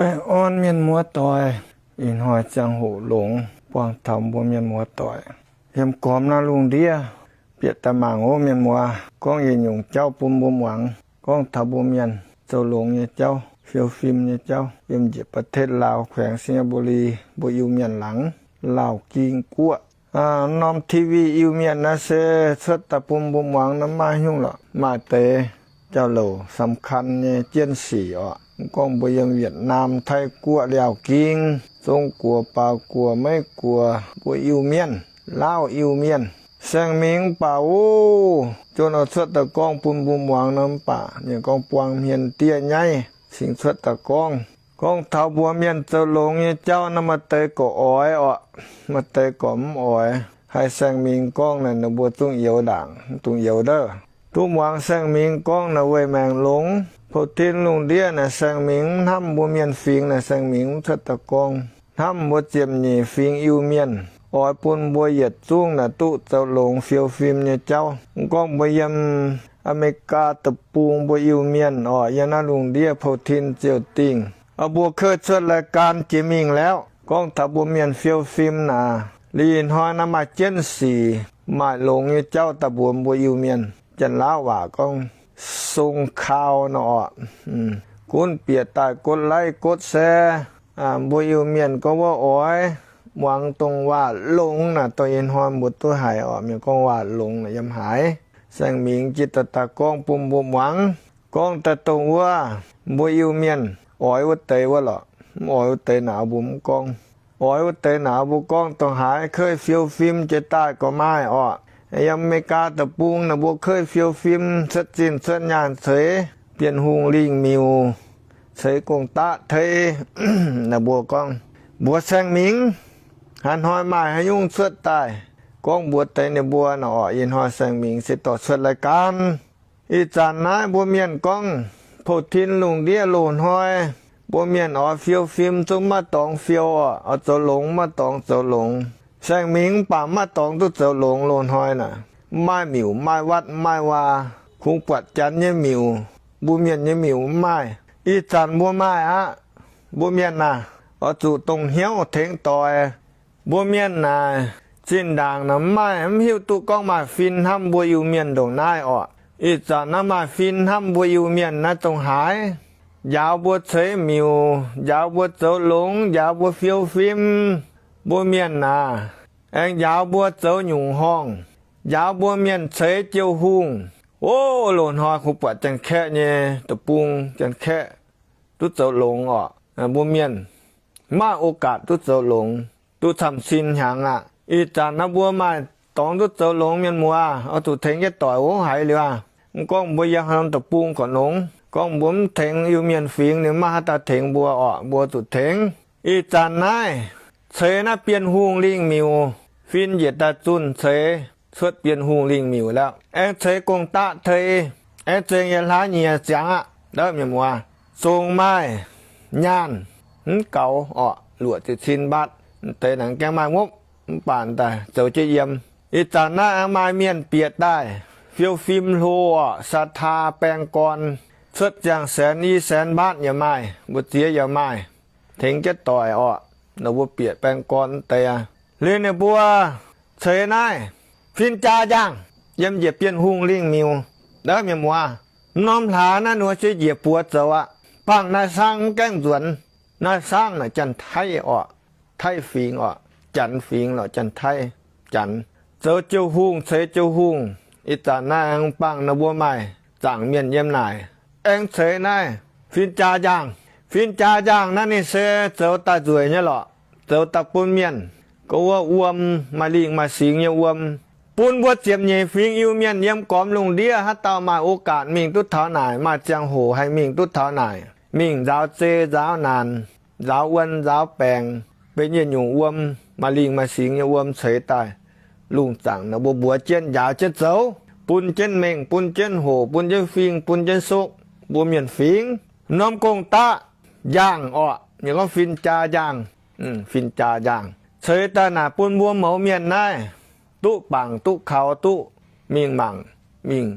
Baengh orn mienh muoz doic, ih hnoi ziangh hoc longx buangh taux mbuo mienh muoz doic. Yiem gormx naaiv lungh ndiev bieqc daaih mangc oc mienh muoz, gorngv yietc nyungc jauv bun mbuo muangx, gorngv taux mbuo mienh zoux longx nyei jauv, fiou fim nyei jauv, yiem njiec ประเทศลาว แขวงสิงห์บุรี mbuo Iu-Mienh laangz, Laauh Ging Guoqv. Norm TV Iu-Mienh naaiv se cuotv daaih bun mbuo muangx naaiv maiv nyungc lorqc, maaih deix jauv-louc สำคัญ nyei jienv sic oc. Mv gorngv mbuo yiem Yietc-Naamh, Taiv Guoqv, Liaauh Ging, Zong Guoqv, Baauh Guoqv, Meiv Guoqv, mbuo Iu-Mienh, Laauv Iu-Mienh, saeng-mingx mv baac oc, juonh oix cuotv daaih gorngv bun mbuo muangx nor mv baac ninh gorngv buang hmien diev nyaiv cingx cuotv daaih gorngv. Gorngv taux mbuo mienh zoux longx nyei jauv naaiv, maaih deix gorqv oix oc, maaih deix gorqv mv oix. Haih saeng-mingx gorngv naaic ninh mbuo zungv youx ndaangc, mv dungx youx ndouh. Duqv muangx saeng-mingx gorngv naaic weic maengc longx. Pou-tin lungh ndiev naaic saeng-mingx mv hnamv mbuo mienh fingx naaic saeng-mingx mv cuotv daaih gorngv. Hnamv mbuo ziepc nyeic fingx Iu-Mienh, oix bun mbuo yietc zungv naaic duqv zoux longx fiou fim nyei jauv. Mv gorngv mbuo yiem Aa^me^li^gaa Deic-Bung mbuo Iu-Mienh oc, yiem naaiv lungh ndiev pou-tin ziouc dingh, mbuo keuv cuotv รายการ jiex mingh lauv. Gorngv taux mbuo mienh fiou fim naaic, liuz hnoi naaiv maaih jienv sic, maaih longx nyei jauv daaih mbuox mbuo Iu-Mienh. Janx-Laauv waac gorngv ส่งข่าว nor oc. Gunv bieqc daaih กดไลค์ กดแชร์ mbuo Iu-Mienh gorngv wuov oix muangx dongh waac longx naaic, dongh ih hnoi mbuo duqv haiz oc. Mienh gorngv waac longx naaic yiem haaix, saeng-mingx jiex daaih daaih gorngv bun mbuo muangx. Gorngv daaih dongh wuov mbuo Iu-Mienh oix wuov deix wuov lorqc. Mv oix wuov deix naaic mbuo mv gorngv. Oix wuov deix naaic mbuo gorngv dongh haaix keuv fiou fim jiex daaih gorqv maaih oc. Yiem Aa^me^li^gaa Deic-Bung naaic mbuo keuv fiou fim cuotv zinh cuotv nyaanh ceix Bienh Hungh lingh miuc, ceix gong-daqv tei. Naaic mbuo gorngv mbuox saeng-mingx, haaix hnoi maaih haaix nyungc cuotv daaih gorngv mbuox deix ninh mbuo nor oc. Ih hnoi saeng-mingx se dorh cuotv รายการ. Ih zanc naaiv mbuo mienh gorngv pou-tin lungh ndiev loz-hnoi, mbuo mienh oix fiou fim zungv maiv dorngx fiou oc, oix zoux longx maiv dorngx zoux longx. Saeng-mingx mv baac maiv dorngx duqv zoux longx loz-hnoi naaic. Mv maaih miuc, mv maaih วัด, mv maaih waa. Kungx buatc janx nyei miuc, mbuo mienh nyei miuc mv maaih. Ih zanc mbuo maaih aqv. Mbuo mienh naaic, oix zuqc dongh hnyouv tengx doix. Mbuo mienh naaic, zinh ndaangc naaic mv maaih, mv hiuv duqv gorngv maaih fin hnamv mbuo Iu-Mienh ndongc naaiv orqc. Ih zanc naaiv maaih fin hnamv mbuo Iu-Mienh naaiv dongh haaix? Njaaux mbuo ceix miuc, njaaux mbuo zoux longx, njaaux mbuo fiou fim. Mbuo mienh naaic, aengx njaaux mbuo zoux nyungc horngh, njaaux mbuo mienh ceix jiu hungh. O, loz-hnoi kungx buatc Janx-Kaeqv nyei deic-bung, Janx-Kaeqv duqv zoux longx orqc. Mbuo mienh maaih โอกาส duqv zoux longx, duqv camv-cin hnyangx aqv. Ih zanc naaiv mbuo maaih dorngx duqv zoux longx, mienh muoz oix zuqc tengx jienv doic ov. Haiz liuz aqv, mv gorngv mbuo yiem haaix norm deic-bung gorqv longx, gorngv mbuo mv tengx Iu-Mienh fingx, ninh maiv haaix dauh tengx mbuo orqc. Mbuo zuqc tengx. Ih zanc naaiv ceix naaiv Bienh Hungh lingh miuc, fin njiec daaih zunh ceix cuotv Bienh Hungh lingh miuc lauh. Aengx ceix gong-daqv tei, aengx zengx yietc hlaax nyieqc ziangx aqv. Ndouv mienh muoz, zong maaih nyaanh mv gaux orqc, luoqc ziepc cin mbaatv, deix naaic gaengh maaih ngopv, mv baac daaih zoux jienv yiem. Ih zanc naaiv aengx maaih mienh bieqc daaih fiou fim hlo orqc, ศรัทธา baeng gorn, cuotv ziangh saenx i saenx mbaatv yaac maaih, mbu'ziex yaac maaih, tengx jienv doic orqc. Nor mbuo bieqc baeng gorn deix aqv. Liuz ninh mbuo ceix naaiv fin-jaa njaangh yiem njiec Bienh Hungh lingh miuc. Ndouv mienh muoz, mv norm hlaax naaiv ninh mbuo se njiec buoz zoux aqv. Bangc naaiv saangv mv gaengh nzuonx. Naaiv saangv naaic Janx-Taiv orqc, Taiv fingx orqc, Janx fingx lorqc, Janx-Taiv, Janx. Zoux jiu hungh ceix jiu hungh. Ih zanc naaiv aengx bangc ninh mbuo maaih zaangc mienh yiem naaic aengx ceix naaiv fin-jaa njaangh. Fin-jaa njaangh naaiv ninh se zoux daaih nzueic nyei lorqc, zoux daaih bun mienh gorngv wuov wuom, maaih lingh maaih singx nyei wuom. Bun mbuo ziepc nyeic fingx Iu-Mienh yiem gormx lungh ndiev haaix dauh maaih โอกาส mingh duqv taux naaic, maaih ziangh hoc haih mingh duqv taux naaic, mingh nzaaux zei nzaaux naanc, nzaaux wuon nzaaux baengc, benx yietc nyungc wuom, maaih lingh maaih singx nyei wuom ceix daaih. Lungh zaangc naaic mbuo mbuox jienv njaaux jienv zoux, bun jienv mengh, bun jienv hoc, bun jienv fing, bun jienv sokv. Mbuo mienh fingx norm gong-daqv njaangh orqc, mienh gorngv fin-jaa njaangh. Fin-jaa njaangh ceix daaih naaic bun mbuo mouz mienh naaiv duqv bangc duqv kaux duqv mingh mangc, mingh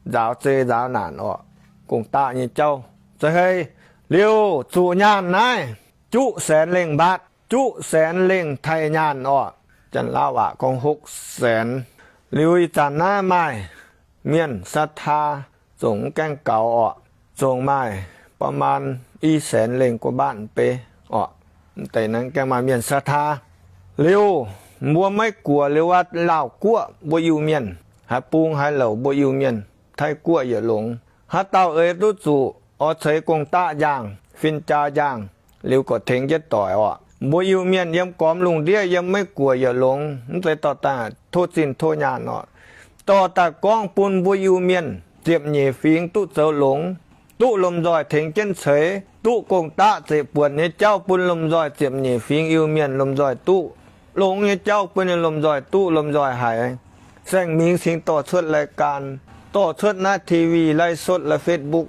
nzaaux zei nzaaux naanc orqc. Gong-daqv nyei jauv za'hei Liuz zuqc nyaanh naaiv juqv saenx lengh mbaatv, juqv saenx lengh taaih nyaanh orqc. Janx-Laauv waac gorngv hokv saenx. Liuz ih zanc naaiv maaih mienh ศรัทธา zongc mv gaengh gaux orqc, zongc maaih ประมาณ i saenx lengh gu'mbaatv beiv orqc. Deix naaiv gaengh maaih mienh ศรัทธา. Liuz mbuo maiv guoqv liuz wuov Laauh Guoqv mbuo Iu-Mienh, haaix bung haaix louc mbuo Iu-Mienh, Taiv Guoqv yietc longx, haaix dauh eix duqv zuqc oix ceix gong-daqv njaangh, fin-jaa njaangh, liuz gorqv tengx jienv doic orqc. Mbuo Iu-Mienh yiem gormx lungh ndiev yiem maiv guoqv yietc longx, mv zeiz dorh daaih tov zinh tov nyaanh orqc. Dorh daaih gorngv bun mbuo Iu-Mienh ziepc nyeic fingx duqv zoux longx, duqv lomh nzoih tengx jienv ceix, duqv gong-daqv zeqc buonc nyei jauv bun lomh nzoih ziepc nyeic fingx Iu-Mienh lomh nzoih duqv longx nyei jauv bun ninh lomh nzoih duqv lomh nzoih haiz. Saeng Mingx cingx dorh cuotv รายการ, dorh cuotv naaiv ทีวี ไลฟ์สด la'face book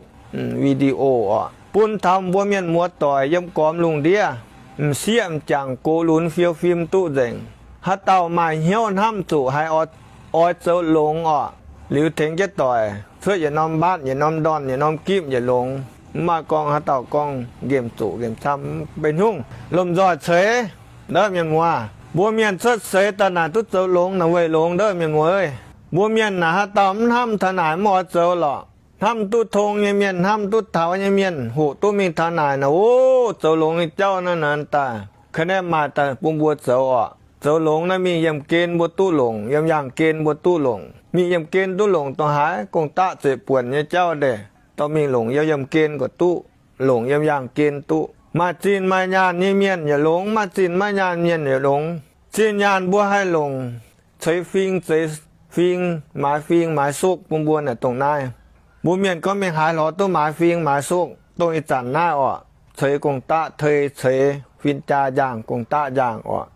video orqc, bun taux mbuo mienh muoz-doic yiem gormx lungh ndiev m'sieqv m'jangc gox lunx fiou fim duqv nzengc. Haaix dauh maaih hnyouv hnamv zuqc haiz oix zoux longx orqc, liuz tengx jienv doic cuotv yietc norm mbaatv, yietc norm ndorn, yietc norm gipv yietc longx. Mv maaih gorngv haaix dauh gorngv nqemh zuqc nqemh camv, mv benx hnyungv, lomh nzoih ceix. Ndov mienh muoz, mbuo mienh cuotv seix daaih naaic duqv zoux longx naaic weic longx ndov mienh muoz. Mbuo mienh naaic haaix dauh mv hnamv taux naaic mv oix zoux lorqc. Hnamv duqv tong nyei mienh, hnamv duqv taux nyei mienh, hoqc duqv mingh taux naaic naaic, o, zoux longx nyei jauv naaiv naaic daaih, ka naev maaih daaih bun mbuo zoux orqc. Zoux longx naaiv mingh yiemh gen mbuo duqv longc, yiem yaangh gen mbuo duqv longc. Mingh yiemh gen duqv longc dongh haaix, gong-daqv zeqc buonc nyei jauv deix, dorh mingh longc yiem yiemh gen gorqv duqv, longc yiem yaangh gen duqv. Maaih zinh maaih nyaanh nyei mienh yaac longx, maaih zinh maaih nyaanh mienh yaac longx. Zinh nyaanh mbuo haih longc ceix fing, ceix fing, maaiz fing maaiz sokv bun mbuo naaic dongh naaiv. Mbuo mienh gorngv mingh haaix lorz duqv maaiz fing maaiz sokv, dongh ih zanc naaiv orqc, ceix gong-daqv tei, ceix fin-jaa njaangh, gong-daqv njaangh orqc.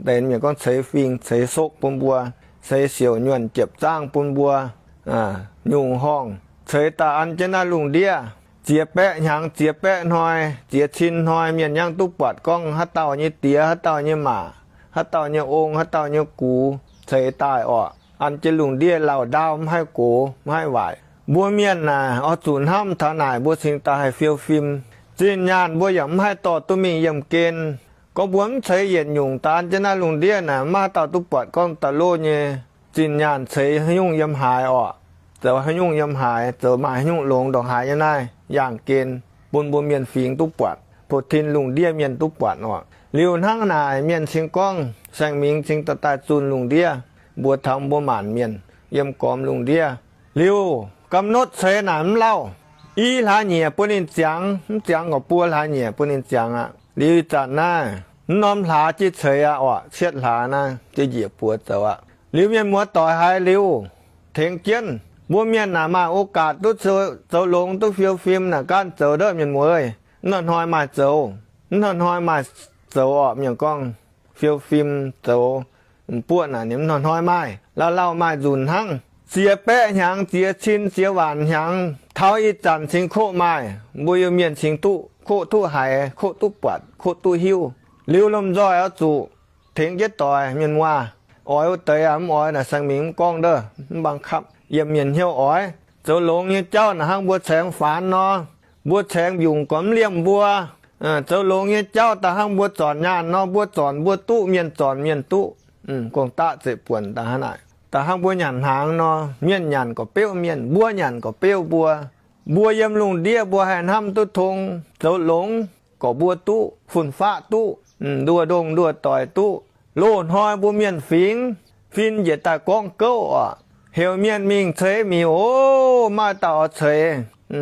Deix mienh gorngv ceix fing ceix sokv bun mbuo, ceix siouc nyuonh jiepv zaangv bun mbuo, nyungc horngh ceix daaih an jienv naaiv lungh ndiev. Ziex baeqv hnyangx, ziex baeqv hnoi, ziex cin hnoi, mienh yangh duqv buatc gorngv haaix dauh nyei diex, haaix dauh nyei maac, haaix dauh nyei ong, haaix dauh nyei gux ceix daaih orqc, an jienv lungh ndiev lauh ndaauv, mv haih gox mv haih waaic. Mbuo mienh naaic oix zuqc hnamv taux naaic mbuo cingx daaih haih fiou fim. Zinh nyaanh mbuo yaac mv haih dorh duqv mingh yiemh gen. Gorngv mbuo mv ceix yietc nyungc daaih an jienv naaiv lungh ndiev naaic, mv maaih dauh duqv buatc gorngv da'lov nyei zinh nyaanh ceix haaix nyungc yiem haaix orqc, zoux haaix nyungc yiem haaix, zoux maaih haaix nyungc longx ndongc haaix nyei naaiv yaangh gen, bun mbuo mienh fingx duqv buatc, pou-tin lungh ndiev mienh duqv buatc orqc. Liuz hnangv naaic mienh cingx gorngv saeng-mingx cingx dorh daaih zunh lungh ndiev, mbuox taux mbuo maanc mienh yiem gormx lungh ndiev. Liuz กำหนด ceix naaic mv lauh, i hlaax nyieqc bun ninh ziangx, mv ziangx gorqv buo hlaax nyieqc bun ninh ziangx aqv. Liuz ih zanc naaiv mv norm hlaax jiez ceix aqv orqc, cietv hlaax naaiv jiez njiec buoz zoux aqv. Liuz mienh muoz-doic haiz liuz, tengx jienv. Mbuo mienh naaic maaih โอกาส duqv zoux longx duqv fiou fim naaic gaanv zoux ndov mienh muoz. Mv hnoi-hnoi maaih zoux, mv hnoi-hnoi maaih zoux orqc. Mienh gorngv fiou fim zoux m'buoqv naaic ninh mv hnoi-hnoi maaih, lauh lauh maaih nzunc hnangv. Ziex baeqv hnyangx, ziex cin, ziex waanc hnyangx, taux ih zanc cingx koqv maaih, mbuo Iu-Mienh cingx duqv koqv duqv haiz, koqv duqv buatc, koqv duqv hiuv. Liuz lomh nzoih oix zuqc tengx jienv doix mienh muoz. Oix wuov deix aqv, mv oix naaic saeng-mingx mv gorngv ndov, mv บังคับ. Yiem mienh hnyouv oix zoux longx nyei jauv naaic hnangv mbuo caengx faanx nor, mbuo caengx mbiungc gormx mv liemh mbuo. Zoux longx nyei jauv daaih hnangv mbuo zornc nyaanh nor, mbuo zornc mbuo duqv, mienh zornc mienh duqv. Gong-daqv zeqc buonc daaih hnangv naaic. Daaih hnangv mbuo nyanc hnaangx nor, mienh nyanc gorqv beuv mienh, mbuo nyanc gorqv beuv mbuo. Mbuo yiem lungh ndiev mbuo haih hnamv duqv tong, zoux longx gorqv mbuo duqv, fun-faqv duqv, nduoh ndongh nduoh doic duqv. Loz-hnoi mbuo mienh fingx, fin njiec daaih gorngv gouv orqc. Heuc mienh mingh ceix miuc, o, maaih dauh oix ceix.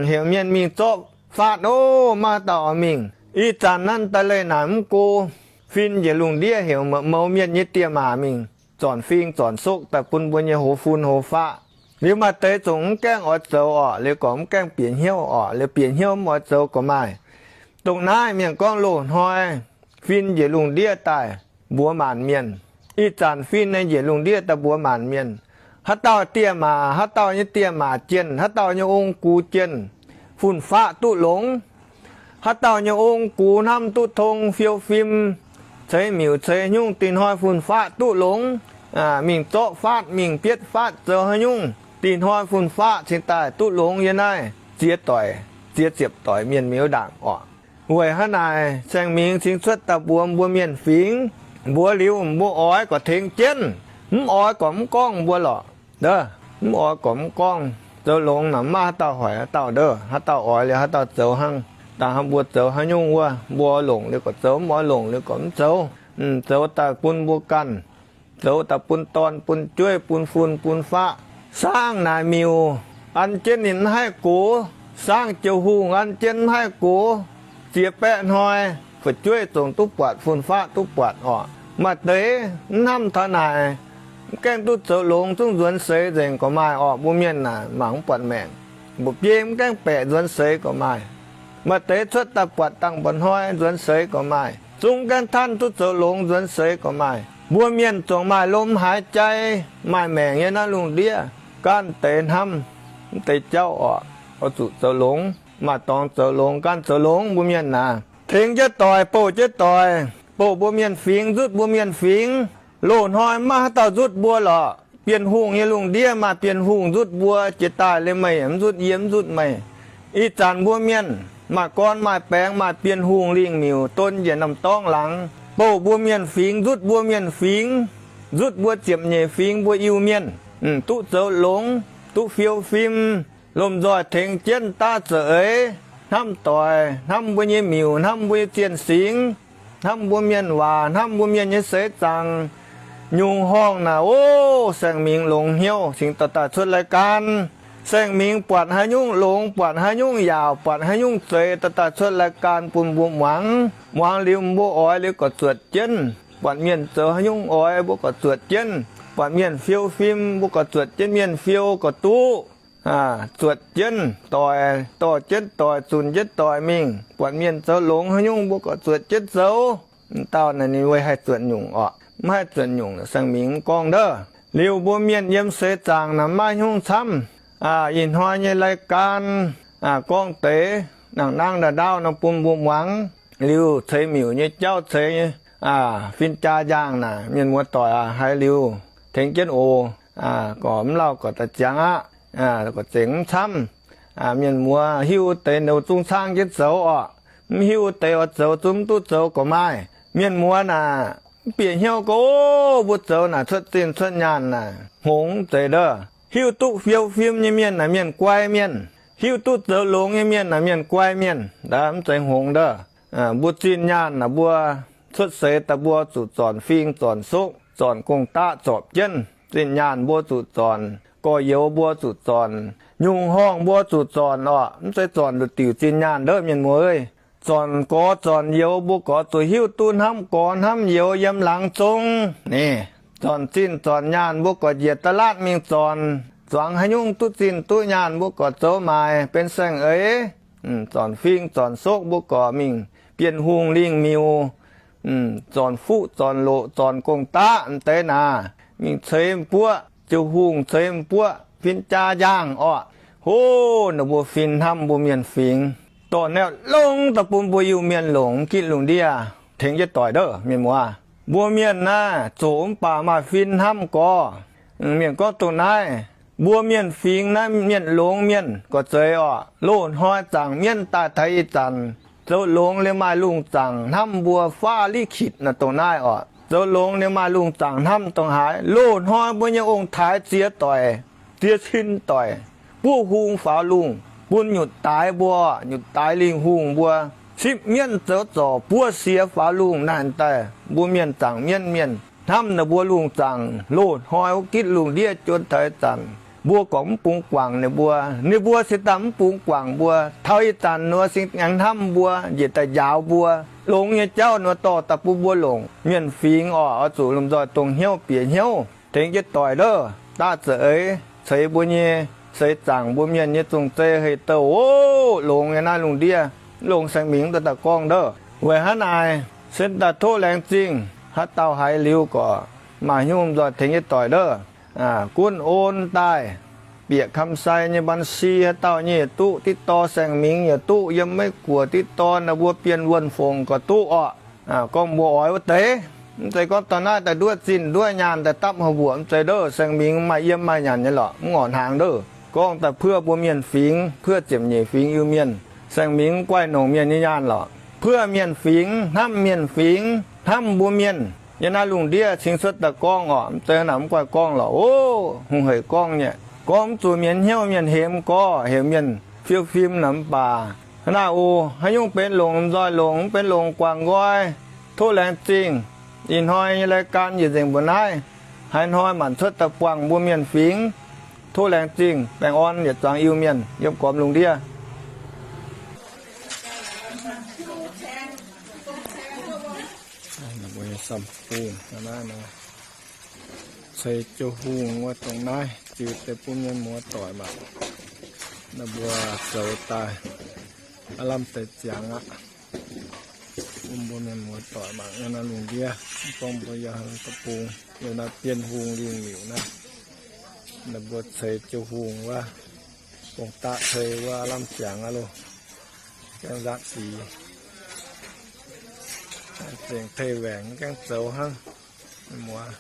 Heuc mienh mingh zorqv faatv, o, maaih dauh oix mingh. Ih zanc naaiv daaih leih naaic mv go, fin njiec lungh ndiev heuc mouz mienh nyei dieh maac mingh zornc fing zornc sokv daaih bun mbuo nyei hoz fun hoz faqv. Liuz maaih deix zungv mv gaengh oix zoux orqc, liuz gorngv mv gaengh bieqc hnyouv orqc, liuz bieqc hnyouv mv oix zoux gorqv maaih. Dongh naaiv mienh gorngv loz-hnoi fin njiec lungh ndiev daaih mbuox maanc mienh. Ih zanc fin naaiv njiec lungh ndiev daaih mbuox maanc mienh. Haaix dauh dieh maac, haaix dauh nyei dieh maac jienh, haaix dauh nyei ong gux jienh, fun-faqv duqv longx. Haaix dauh nyei ong gux hnamv duqv tong fiou fim, ceix miuc ceix haaix nyungc dinh hnoi fun-faqv duqv longx, mingh zorqv faatv, mingh bietv faatv, zoux haaix nyungc dinh hnoi fun-faqv cingx daaih duqv longx yiem naaiv ziex doic. ziex ziepc doic mienh miuc ndaangc orqc. Weic hnangv naaic, Saeng Mingx cingx cuotv daaih mbuox mbuo mienh fingx, mbuox liuz mbuo oix gorqv tengx jienv, mv oix gorqv mv gorngv mbuo lorqc. Mv oix gorqv mv gorngv, zoux longx naaic maiv maaih haaix dauh hoic haaix dauh ndov, haaix dauh oix liuz haaix dauh zoux hnangv. Dangh hnangv mbuo zoux haaix nyungc wuov, mbuo oix longc liuz gorqv zoux, mv oix longc liuz gorqv mv zoux. Zoux daaih bun mbuo ganh, zoux daaih bun dorn bun jueiv bun fun bun faqv. Saangv naaic miuc, an jienv ninh mv haih gox. Saangv jiu hungh, an jienv mv haih gox. Ziex baeqv hnoi, fu'jueiv zongc duqv buatc, fun faqv duqv buatc orqc. Maaih deix mv hnamv taux naaic, mv gaengh duqv zoux longx zungv nzuonx seix nzengc gorqv maaih orqc. Mbuo mienh naaic mangc mv buatc maengc, mba'biei mv gaengh baeqc nzuonx seix gorqv maaih. Maaih deix cuotv daaih buatc dangh mba'hnoi nzuonx seix gorqv maaih. Zungv mv gaengh tanv duqv zoux longx nzuonx seix gorqv maaih. Mbuo mienh zongc maaih lomh haaix jai, maaih maengc yiem naaiv lungh ndiev, ganh deix hnamv mv deix jauv orqc, oix zuqc zoux longx. Maaih dorngx zoux longx, ganh zoux longx. Mbuo mienh naaic tengx jienv doic, bouh jienv doic, bouh mbuo mienh fingx, nzutv mbuo mienh fingx. Loz-hnoi maiv maaih haaix dauh nzutv mbuo lorqc. Bienh hungh nyei lungh ndiev maaih bienh hungh nzutv mbuo, jiex daaih liuz meih yaac mv nzutv yie, mv nzutv meih. Ih zanc mbuo mienh maaih gorn maaih baengx, maaih bienh hungh lingh miuc don njiec norm dorngx laangz, bouh mbuo mienh fingx, nzutv mbuo mienh fingx, nzutv mbuo ziepc nyeic fingx mbuo Iu-Mienh, duqv zoux longx, duqv fiou fim, lomh nzoih tengx jienv daav za'eix, hnamv doic, hnamv mbuo nyei miuc, hnamv mbuo nyei zienh singx, hnamv mbuo mienh waac, hnamv mbuo mienh nyei seix zaangc. Nyungc horngh naaic, o, Saeng Mingx longx hnyouv cingx dorh daaih cuotv รายการ. Saeng Mingx buatc haaix nyungc longx, buatc haaix nyungc yaauc, buatc haaix nyungc zeiz, dorh daaih cuotv รายการ bun mbuo muangx. Muangx liuz mbuo oix liuz gorqv zuotc jienv. Buatc mienh zoux haaix nyungc oix, mbuo gorqv zuotc jienv. Buatc mienh fiou fim, mbuo gorqv zuotc jienv mienh fiou gorqv duqv. Zuotc jienv doic, dorh jienv doic, zunc jienv doic mingh. Buatc mienh zoux longx haaix nyungc, mbuo gorqv zuotc jienv zoux. M'dauh naaic ninh weic haih zuotc nyungc orqc? Mv haih zuotc nyungc, Saeng Mingx mv gorngv ndov. Liuz mbuo mienh yiem seix zaangc naaic maiv nyungc camv. Ih hnoi nyei รายการ gorngv deix nangc nangv ndau-ndau nor bun mbuo muangx. Liuz ceix miuc nyei jauv, ceix fin-jaa njaangh naaic, mienh muoz-doic aac, haiz liuz tengx jienv oc. Gorqv mv lauh gorqv daaih ziangx aqv. Gorqv zengc mv camv. Mienh muoz hiuv deix nor zungv caangv jienv zoux orqc. Mv hiuv deix oix zoux zungv mv duqv zoux gorqv maaih. Mienh muoz naaic mv bieqc hnyouv gorqv, o, mbuo zoux naaic cuotv zinh cuotv nyaanh naaic hngongx mv zeiz ndov. Hiuv duqv fiou fim nyei mienh naaic mienh guai mienh. Hiuv duqv zoux longx nyei mienh naaic mienh guai mienh, mv zeiz hngongx ndov. Mbuo zinh nyaanh naaic mbuo cuotv seix daaih mbuo zuqc zornc fing zornc sokv, zornc gong-daqv zorpc jienv. Zinh nyaanh mbuo zuqc zornc, gorx-youz mbuo zuqc zornc, nyungc horngh mbuo zuqc zornc orqc. Mv zeiz zornc nduqc diuc zinh nyaanh ndov, mienh muoz aac. Zornc gorx zornc youz mbuo gorqv zuqc hiuv duqv hnamv gorx hnamv youz yiem laangz zong. Ninh zornc zinh zornc nyaanh mbuo gorqv njiec da'laatv mingh zornc. Zuangx haaix nyungc duqv zinh duqv nyaanh mbuo gorqv zoux maaic benx saeng-eix. Zornc fing zornc sokv mbuo gorqv mingh bienh hungh lingh miuc. Zornc fuqv zornc loqc zornc gong-daqv m'deix naaic, mingh ceix m'buoqv, ziouc hungh ceix m'buoqv fin-jaa njaangh orqc. Hov, ninh mbuo fin hnamv mbuo mienh fingx, dorh naaiv longx daaih bun mbuo Iu-Mienh longc mv gitv lungh ndiev. Tengx jienv doic ndov, mienh muoz. Mbuo mienh naaiv zoqc mv baac maaih fin hnamv gorx. Mienh gorngv dongh naaiv, mbuo mienh fingx naaiv mienh longx mienh gorqv-zeiz orqc. Loz-hnoi zaangc mienv daaih taux ih zanc, zoux longx liuz maaih lungh zaangc hnamv mbuo, ฟ้าลิขิต naaic dongh naaiv orqc. Zoux longx liuz maaih lungh zaangc hnamv dongh haaix. Loz-hnoi mbuo nyei ong-taaix ziex doic, ziex cin doic, buov hung faaux lungh bun nyutc daaix mbuo, nyutc daaix lingh hungh mbuo, sipv mienv zoux zorc buov siex faaux lungh naaic daaih, mbuo mienh zaangc mienv mienh hnamv ninh mbuo lungh zaangc loz-hnoi wuov gitv lungh ndiev juon taux ih zanc, mbuo gorngv mv bungx guangc ninh mbuo, ninh mbuo se daaih mv bungx guangc mbuo. Taux ih zanc nor singx aengx hnamv mbuo, njiec daaih njaaux mbuo. Longx nyei jauv nor dorh daaih bun mbuo longc. Mienh fingx orqc, oix zuqc lomh nzoih dongh hnyouv bieqc hnyouv, tengx jienv doic ndov, daav za'eix ceix mbuo nyei seix zaangc, mbuo mienh nyei zong-zei hei-douh oc. Longx nyei naaiv lungh ndiev, longx saeng mingh daaih gorngv ndov. Weic hnangv naaic, se daaih tov laengz zingh haaix dauh haiz liuz gorqv maaih hnyouv nzoih tengx jienv doic ndov. Gunv on daaih bieqc คำไซ nyei บัญชี haaix dauh nyei yaac duqv, ติดต่อ saeng mingh yaac duqv, yiem Meiv Guoqv ติดต่อ ninh mbuo Bienh Wuonh Fongc gorqv duqv orqc. Gorngv mbuo oix wuov deix, mv zeiz gorngv dorh naaiv daaih nduov zinh nduov nyaanh daaih dapv hauh mbuoqc, mv zeiz ndov. Saeng mingh maaih yiem maaih nyanc nyei lorqc, mv ngorc hnaangx ndov. Gorngv daaih เพื่อ mbuo mienh fingx, เพื่อ ziepc nyeic fingx Iu-Mienh, saeng-mingh mv guaih nongc mienh nyei nyaanh lorqc. Puoqv mienh fingx, hnamv mienh fingx, hnamv mbuo mienh. Yiem naaiv lungh ndiev cingx cuotv daaih gorngv orqc, mv zeiz hnangv naaic mv guaih gorngv lorqc. O, hungh hec gorngv nyei, gorngv mv zuqc mienh hnyouv mienh hemx gorx, heuc mienh fiuv fim naaic mv baac hnangv naaic oc. Haaix nyungc benx longc nzoih longc, mv benx longc guangc nqoi, tov laengz zingh. Ih hnoi nyei รายการ yietc nzengc mbuo naaiv, haaix hnoi maanc cuotv daaih buangh mbuo mienh fingx, tov laengz zingh baengh orn yietc zuangx Iu-Mienh yiem gormx lungh ndiev. Samv bung naaiv nor, ceix jiu hungh wuov dongh naaiv ziux deix bun mienh muoz doic mangc. Naaiv mbuo zoux daaih aav lamh deix ziangx aqv. Bun mbuo mienh muoz doic mangc yiem naaiv lungh ndiev, mv gorngv mbuo yiem deic-bung, yiem naaiv Bienh Hungh lingh miuc naaiv, naaiv mbuo ceix jiu hungh wuov, dongh daqv ceix wuov aav lamh ziangx aqv loh. Gaengh nzatv sic, zengc tei waengc gaengh zoux hnangv. Mienh muoz,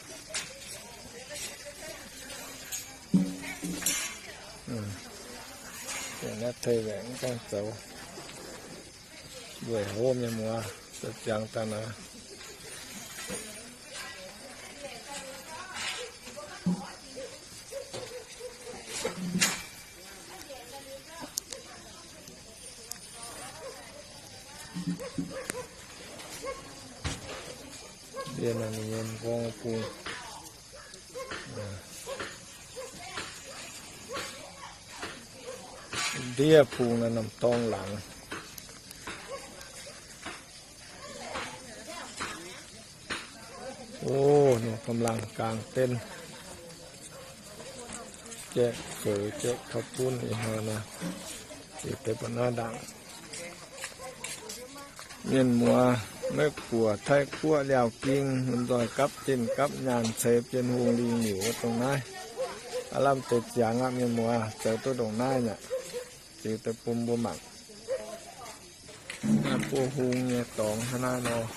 zengc naaiv tei waengc gaengh zoux. Weic hov mienh muoz, zoux ziangx daaih naaiv. Ndiev naaiv ninh nyei m'nqorngv bung, ndiev bung naaiv norm dorngx laangz. O, ninh กำลัง gaeng den, jaeqv feux jaeqv ข้าวปุ้น ih hnoi naaiv, ziux deix ba'naaiv ndaangc. Mienh muoz, Meiv Guoqv, Taiv Guoqv, Liaauc Ging, mun nzoih gapv zinh gapv nyaanh ceix Bienh Hungh lingh miuc wuov dongh naaiv, aav lamh deix ziangx aqv. Mienh muoz, zoux duqv ndongc naaiv nyei, ziux deix bun mbuo mangc. Naaiv buov hung nyei dorngx hnangv naaiv nor.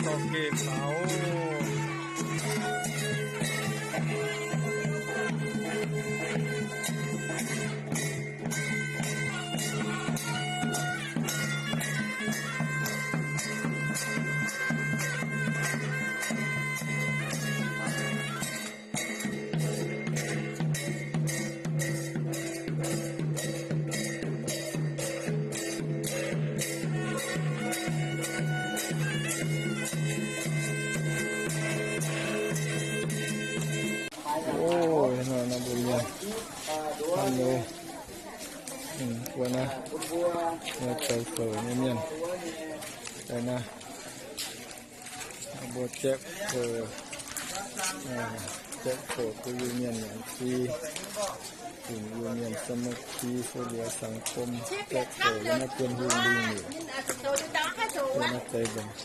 Dorh geh faaux. O, naaiv mbuo mienh hnangv nor, mbuo naaiv zoux fouc nyei mienh, naaiv mbuo jaeqv fouc, jaeqv fouc bun Iu-Mienh nyanc fri, bun Iu-Mienh สามัคคี fouv mbuox สังคม, jaeqv fouc yiem naaiv Bienh Hungh lingh miuc, yiem naaiv deix nzengc.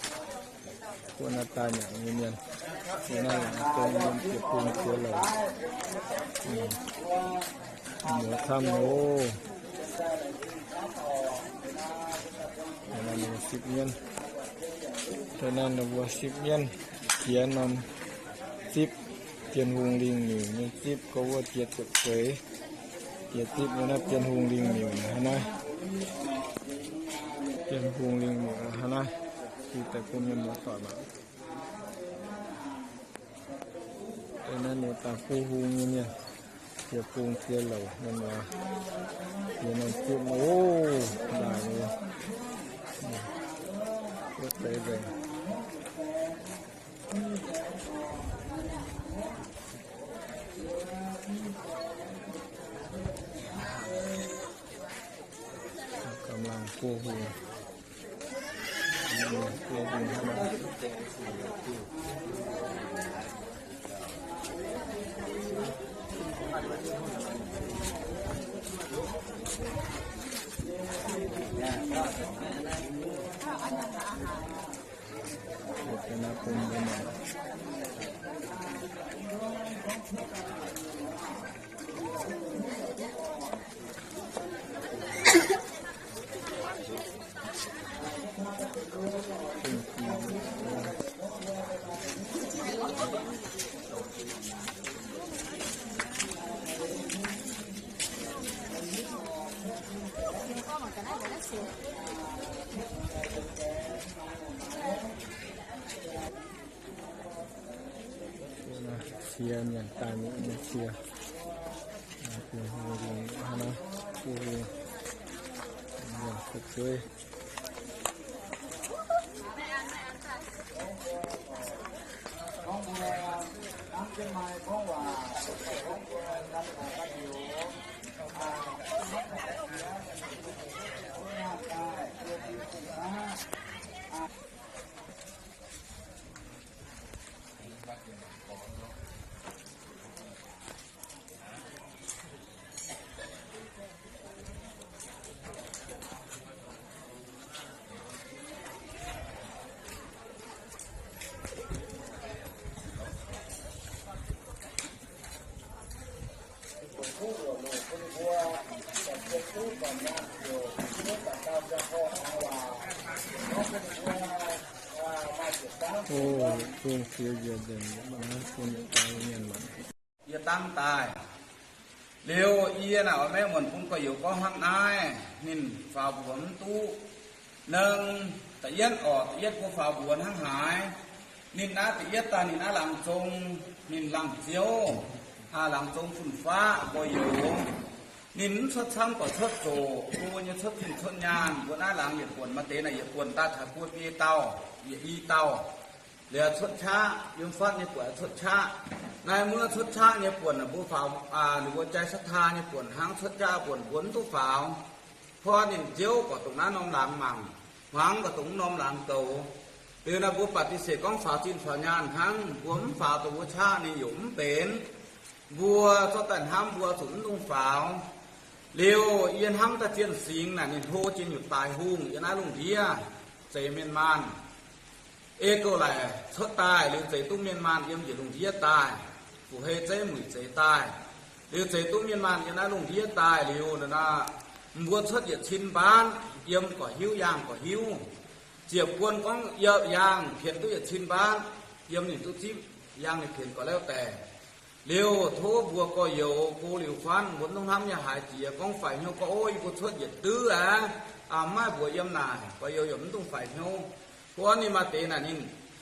Guoqv naaiv daaih nyanc nyei mienh, yiem naaiv laangz zong yiem jiex bung jiex louc, muoz camv oc. Naaiv ninh mbuo sipv mienv, naaiv ninh mbuo sipv mienv, jiex norm zipv Bienh Hungh lingh miuc nyei zipv, gorx wuov jiex zuqc feix, jiex zipv nyei naaiv Bienh Hungh lingh miuc hnangv naaiv. Bienh Hungh lingh miuc hnangv naaiv, jiex daaih bun mienh muoz-doic mangc. Naaiv ninh daaih buov hung nyei mienh, jiex bung jiex louc mienh muoz, jiex norm zipv oc, ndaaih nyei, wuov deix nzengc. Ga'mlaangh buov hung. Cie mienh daaih mingh cie. Bienh Hungh lingh miuc hnangv naaiv, bienh hungh, mienh fu'jueiv. O, zong fiev njiec nzengc, mv baac naaiv bun daaih mienh mangc. Yie dangv daaih. Liuz yie naaic oix maiv muonc bun gorx-youz gorngv hnangv naaiv, ninh faaux mbuox mv duqv. Nengh, da'yietv orqc, da'yietv mbuo faaux mbuox hnangv haaix. Ninh naaiv da'yietv daaih ninh naaiv laangz zong, ninh laangz ziouv, laangz zong fun-faqv gorx-youz. Ninh mv cuotv camv gorqv cuotv zoqc, mbuo nyei cuotv zinh cuotv nyaanh, mbuo naaiv laangz yietc buonc maaih deix naaic yietc buonc daaih taux buo biei dauh, yietc i dauh. Liuz cuotv qaqv, yiem fatv nyei buonc cuotv qaqv. Naaiv muov cuotv qaqv nyei buonc mbuo faaux, ninh mbuo jai ศรัทธา nyei buonc hnangv cuotv qaqv buonc mbuo mv duqv faaux. Porv ninh nziouv gorqv dongh naaiv norm laangz mangc, hmuangx gorqv dongh norm laangz goux. Liuz naaiv mbuo ปฏิเสธ gorngv faaux zinh faaux nyaanh hnangv, mbuo mv faaux dongh wuov qaqv ninh yaac mv benx. Mbuo zorqv daaih hnamv mbuo zuqc mv dungx faaux. Liuz yie hnamv daaih Zienh Singx naaic ninh hlo jiex nyutc daaih hungh yiem naaiv lungh ndiev, zeix mienh maanh. Ei gouv laic cuotv daaih liuz zeix duqv mienh maanh yiem njiec lungh ndiev daaih, fu'hei zeiv muic zeix daaih. Liuz zeix duqv mienh maanh yiem naaiv lungh ndiev daaih liuz, mbuo cuotv yietc cin mbaanv, yiem gorqv hiuv, yaangh gorqv hiuv. ziepc buon gorngv yaangh pienx duqv yietc cin mbaanv, yiem ninh duqv zipv yaangh ninh pienx gorx-lauv daaih. Liuz tov mbuo gorx-youz go liuz fatv, mbuo mv dungx hnamv nyei haaix jiex gorngv faix hnyouv gorngv, Ov, yie mbuo cuotv yietc diuv aqv, mv maaih mbuox yiem naaic. Gorx-youz yaac mv dungx faix hnyouv. Gorngv ninh maaih deix naaic ninh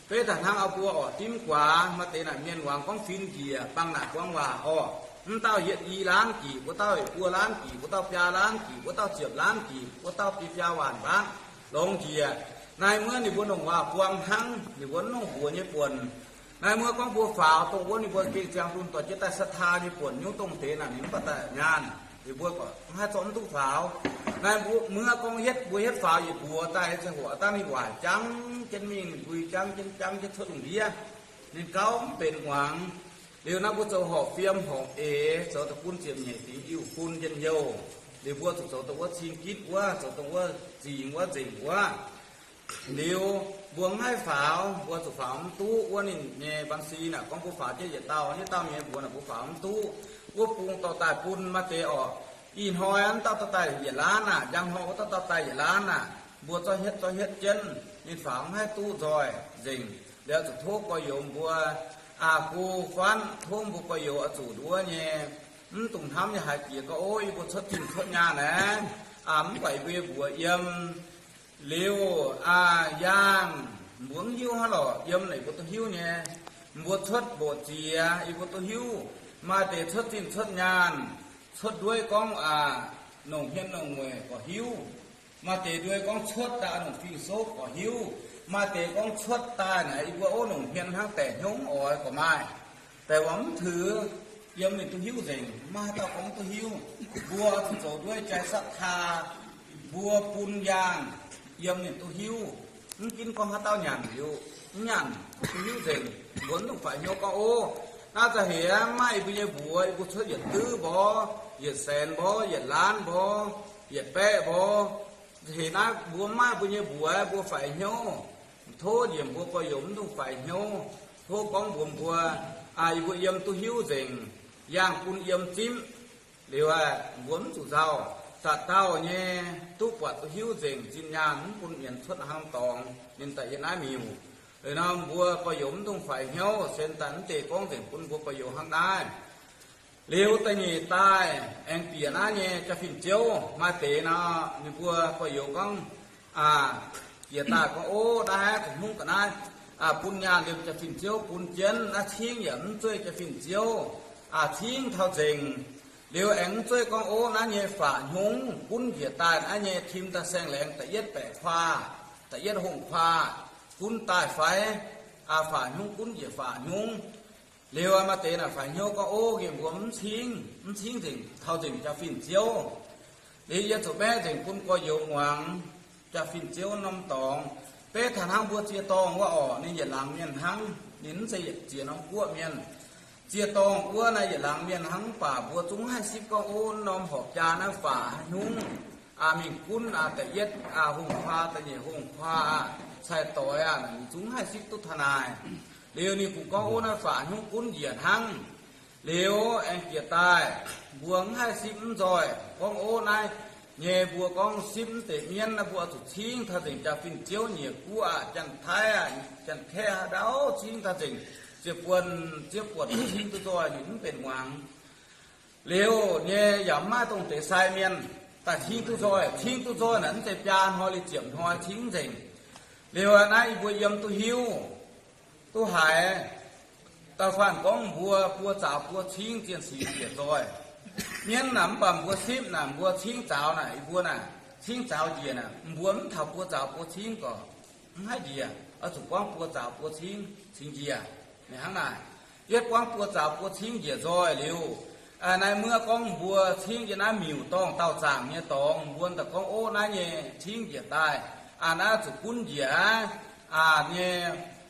beiv taux hnangv aqv, mbuo orqc dimv guaax, maaih deix naaic mienh muangx gorngv fin njiec bang naaic buangv waac orqc. Mv dauh yietc i laanv gic, wuov dauh buo laanv gic, wuov dauh biaa laanv gic, wuov dauh ziepc laanv gic, wuov dauh biaa biaa waanc mbaanv longx njiec. Naaiv muov ninh mbuo longc waac buang hnangv, ninh mbuo mv longc mbuox nyei buonc. Naaiv muov gorngv mbuo faaux dongh wuov ninh mbuo gengh ziangh dunh dorh jienv daaih ศรัทธา nyei buonc nyungc dongh deix naaic ninh mv baac daaih nyaanh. Ninh mbuo gorngv mv haih zorqv mv duqv faaux. Naaiv muov gorngv hietv mbuo hietv faaux yietc mbuox daaih, ziangh hoc dangh ninh waaic jangv jienv mingh, ninh mbui jangv jienv jangv jienv cuotv lungh ndiev. Ninh gauh mv benx muangx. Liuz naaiv mbuo zoux horpc fiem horpc eix, zoux daaih bun ziepc nyeic fingx Iu-fun njien-youh. Liuz mbuo zuqc zoux dongh wuov cing gitv wuov, zoux dongh wuov zingx wuov nzengc wuov. Liuz mbuo mv haih faaux, mbuo zuqc faaux mv duqv wuov ninh nyei บัญชี naaic gorngv mbuo faaux jienv yietc dauh, yietc dauh mienh mbuox naaic mbuo faaux mv duqv. Wuov bung dorh daaih bun maaih deix orqc, ih hnoi wuov dauh dorh daaih yietc laanv aqv, njang hnoi wuov dauh dorh daaih yietc laanv aqv, mbuo zorqv hietv zorqv hietv jienv, ninh faaux mv haih duqv nzoih nzengc. Liuz zuqc tov gorx-youz mbuo aa go fatv, tov mbuo gorx-youz oix zuqc nduov nyei, mv dungx hnamv nyei haaix jiex gorngv, Ov, yie mbuo cuotv zinh cuotv nyaanh aqv, mv baac yie mbuo nyei mbuox yiem. Liuz aa yaangh, mbuo mv hiuv hnangv lorqc, yiem naaic mbuo duqv hiuv nyei. Mbuo cuotv mbuoqc ziex yie mbuo duqv hiuv. Maaih deix cuotv zinh cuotv nyaanh, cuotv nduov gorngv aa nongc hmien nongc mueic gorqv hiuv. Maaih deix nduov gorngv cuotv daaih nongc fing-soqv gorqv hiuv. Maaih deix gorngv cuotv daaih naaic yie mbuo ov nongc hmien hnangv daeqc hnyouv oix gorqv maaih. Daaih wuov mv tuix, yiem ninh duqv hiuv nzengc, maiv haaix dauh gorngv duqv hiuv. Mbuo zuqc zoux nduov jai ศรัทธา, mbuo bun yaangh yiem ninh duqv hiuv. Mv ginv gorngv haaix dauh nyanc liuz, mv nyanc, duqv hiuv nzengc. Mbuo mv dungx faix hnyouv gorngv, Ov, naaiv za'heix maiv maaih yie mbuo nyei mbuox, yie mbuo cuotv yietc diuv mborqv, yietc saenx mborqv, yietc laanv mborqv, yietc baeqv mborqv. Za'heix naaiv mbuo mv maaih mbuo nyei mbuox, mbuo faix hnyouv. Tov njiec mbuo gorx-youz mv dungx faix hnyouv. Tov gorngv mbuox mbuo, yie mbuo yiem duqv hiuv nzengc, yaangh bun yiem zipv. Liuz aeqv, mbuo mv zuqc nzauh, dauh dauh nyei duqv buatc duqv hiuv nzengc, zinh nyaanh mv bun mienz cuotv hnangv dorngx, ninh daaih yiem naaiv miuc. Liuz nor mbuo gorx-youz mv dungx faix hnyouv, sen daaih mv deix gorngv nzengc bun mbuo gorx-youz hnangv naaiv. Liuz da'nyeic daaih aengx bieqc naaiv nyei jaa-fin-ziouv. Maaih deix nor ninh mbuo gorx-youz gorngv, aa, jiex daaih gorngv, Ov, naaiv haih zuqc hngongv ga'naaiv, aa, bun nyaanh liemh jaa-fin-ziouv bun jienv. Naaiv cingv yaac mv zueih jaa-fin-ziouv, aa, cingv taux nzengc. Liuz aengx mv zueih gorngv, Ov, naaiv nyei faatv hnyungv gunv njiec daaih naaiv nyei tim daaih saeng-laengz da'yietv baeqc kuaah, da'yietv hongh kuaah gunv daaih fai, aa, faatv hnyungv gunv njiec faatv hnyungv. Liuz maaih deix naaic faix hnyouv gorngv, Ov, nqemh mbuo mv cingv, mv cingv nzengc taux nzengc jaa-fin-ziouv. Liuz yie zuqc maeqv nzengc bun gorx-youz muangx jaa-fin-ziouv norm dorngx. Beiv taux hnangv mbuo ziex dorngh wuov orqc, ninh yietc laangz mienh hnangv, ninh mv zeiz yietc ziex norm guoqv mienh. Ziex dorngh wuov naaiv yietc laangz mienh hnangv, mv baac mbuo zungv haih sipv gorngv, Ov, norm horpc jaa naaiv faatv hnyungv, aa, mingh gunv, aa, da'yietv, aa, hongh kuaah, da'nyeic hongh kuaah, aa, cai-doix, aa, ninh zungv haih sipv duqv taux naaic. Liuz ninh kungx gorngv, Ov, naaiv faatv hnyungv gunv njiec hnangv. Liuz aengx jiex daaih, mbuo mv haih sipv mv nzoih gorngv, Ov, naaiv nyei mbuo gorngv sipv mv deix mienv naaiv mbuo zuqc cingv taux nzengc jaa-fin-ziouv nyieqc guoqv aqv, Janx-Taiv aqv, Janx-Kaeqv haaix ndau cingv taux nzengc ziepc buonc, ziepc buonc cingv duqv nzoih, ninh mv benx muangx. Liuz nyei yaac mv maaih dongh deix sai mienh daaih cingv duqv nzoih. Cingv duqv nzoih naaic mv zeiz biaa hnoi liuz ziepc hnoi cingv nzengc. Liuz naaiv yie mbuo yiem duqv hiuv, duqv haiz da'faanh gorngv mbuo buo zaux buo cingv zien sic njiec nzoih. Mienv naaic mv baac mbuo sipv naaic mbuo cingv zaux naaic, yie mbuo naaic cingv zaux njiec naaic, mbuo mv taux buo zaux buo cingv gorqv mv haih njiec. Oix zuqc buangv buo zaux buo cingv cingx njiec. Ninh hnangv naaic, yietv buangv buo zaux buo cingv njiec nzoih liuz, naaiv muoqv gorngv mbuo cingv yiem naaiv miuc-dorngh dauh zaangc nyei dorngx, mbuo daaih gorngv, Ov, naaiv nyei cingv njiec daaih, aa, naaiv zuqc gunv njiec aqv. Aa, nyei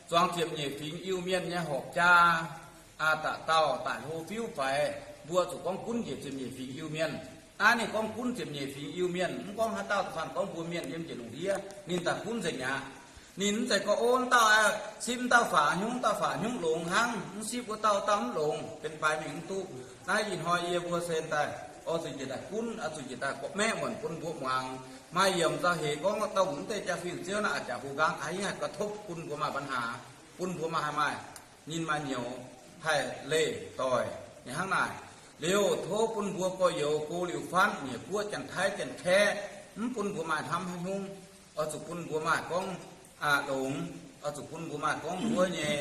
zuangx ziepc nyeic fingx Iu-Mienh nyei horpc jaa, aa, dauh dauh daaih hlo fiuv faix, mbuo zuqc gorngv gunv njiec ziepc nyeic fingx Iu-Mienh. Naaiv ninh gorngv gunv ziepc nyeic fingx Iu-Mienh, mv gorngv haaix dauh da'faanh gorngv mbuo mienh yiem njiec lungh ndiev, ninh daaih gunv nzengc aqv. Ninh mv zeiz gorngv, Ov, dauh sipv dauh faatv hnyungv, dauh faatv hnyungv longx hnangv, mv sipv wuov dauh, dauh mv longx, benx baaix mingh mv duqv. Naaiv ih hnoi yie mbuo sen daaih Oix zuqc njiec daaih gunv, oix zuqc njiec daaih gorqv-maeqv muonc bun mbuo muangx. Maaih yiemc nzauh heix gorngv dauh mv deix jaa-fin ziouv naaic, aa, jaax hu nqaang taaix hingv haih ga'topv bun mbuo maaih ปัญหา, bun mbuo maaih haih maaih ninh maaih nyouz haih leih doic nyei hnangv naaic. Liuz tov bun mbuo gorx-youz go liuz fatv nyei guoqv, janx-taiv janx-kaeqv, mv bun mbuo maaih hnamv haaix nyungc. Oix zuqc bun mbuo maaih gorngv, aa, longx. Oix zuqc bun mbuo maaih gorngv mbuo nyei,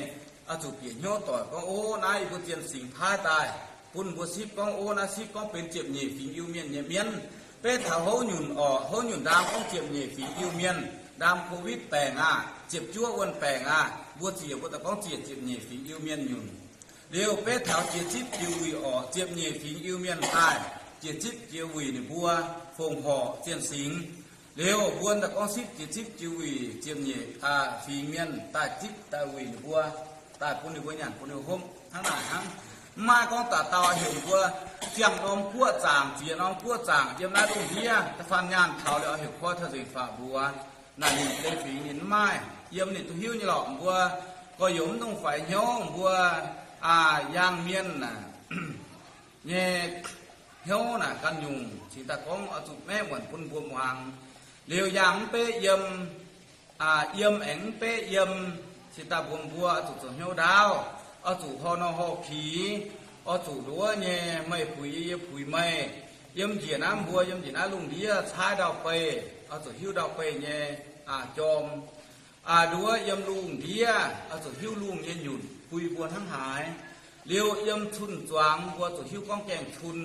oix zuqc bieqc hnyouv doic gorngv, o, naaiv yie mbuo zien singx paaiv daaih, bun mbuo sipv gorngv, o, naaiv sipv gorngv benx ziepc nyeic fingx Iu-Mienh nyei mienv. Beiv taux houv nyunc orqc, houv nyunc ndaam gorngv ziepc nyeic fingx Iu-Mienh, ndaam COVID baengc aqv, ziepc juov wuonh baengc aqv, mbuo ziec mbuo daaih gorngv ziec ziepc nyeic fingx Iu-Mienh nyunc. Liuz beiv taux jiex zipv jiex wuic orqc, ziepc nyeic fingx Iu-Mienh daaih, jiex zipv jiex wuic ninh mbuo fongc horc zien singx. Liuz mbuo daaih gorngv sipv jiex zipv jiex wuic ziepc nyeic, aa, fingx mienh daaih zipv daaih wuic ninh mbuo, daaih bun ninh mbuo nyanc bun ninh mbuo hopv hnangv naaic hnangv. Mv maaih gorngv dauh dauh heuc mbuo ziangh norm guoqv zaangc, ziex norm guoqv zaangc, yiem naaiv lungh ndiev da'faanh nyaanh taux liuz oix heuc koi taux nzengc faatv mbuox. Naaic ninh deix fingx ninh mv maaih, yiem ninh duqv hiuv nyei lorqc. Mbuo gorx-youz mv dungx faix hnyouv, mbuo, aa, yangh mienh naaic nyei hnyouv naaic ganh nyungc cingx daaih gorngv oix zuqc maeqv muonc bun mbuo muangx. Liuz yangh mv beqv yiem, aa, yiem aengx mv beqv yiem, cingx daaih mbuox mbuo oix zuqc zoux hnyouv ndaauv, oix zuqc horh nor horh kix, oix zuqc nduov nyei, meih puix yie, yie puix meih. Yiem njiec naaiv mbuo, yiem njiec naaiv lungh ndiev caaiv ndau-beih, oix zuqc hiuv ndau-beih nyei, aa, jorm. Aa, nduov yiem lungh ndiev oix zuqc hiuv lungh nyei nyunc bun mbuo hnangv haaix. Liuz yiem cun-zuangx mbuo zuqc hiuv gorngv gaengh cun,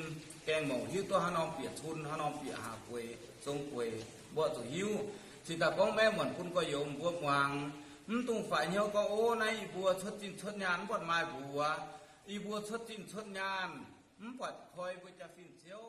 gaengh mouc hiuv duqv haaix norm bieqc cun, haaix norm bieqc haaix gueix, zong gueix, mbuo zuqc hiuv. Cingx daaih gorngv maeqv muonc bun gorx-youz mbuo muangx. Mv dungx faix hnyouv gorngv, o, naaiv yie mbuo cuotv zinh cuotv nyaanh mv buatc maaih mbuox. Yie mbuo cuotv zinh cuotv nyaanh mv buatc koi mbuo jaa-fin ziouv.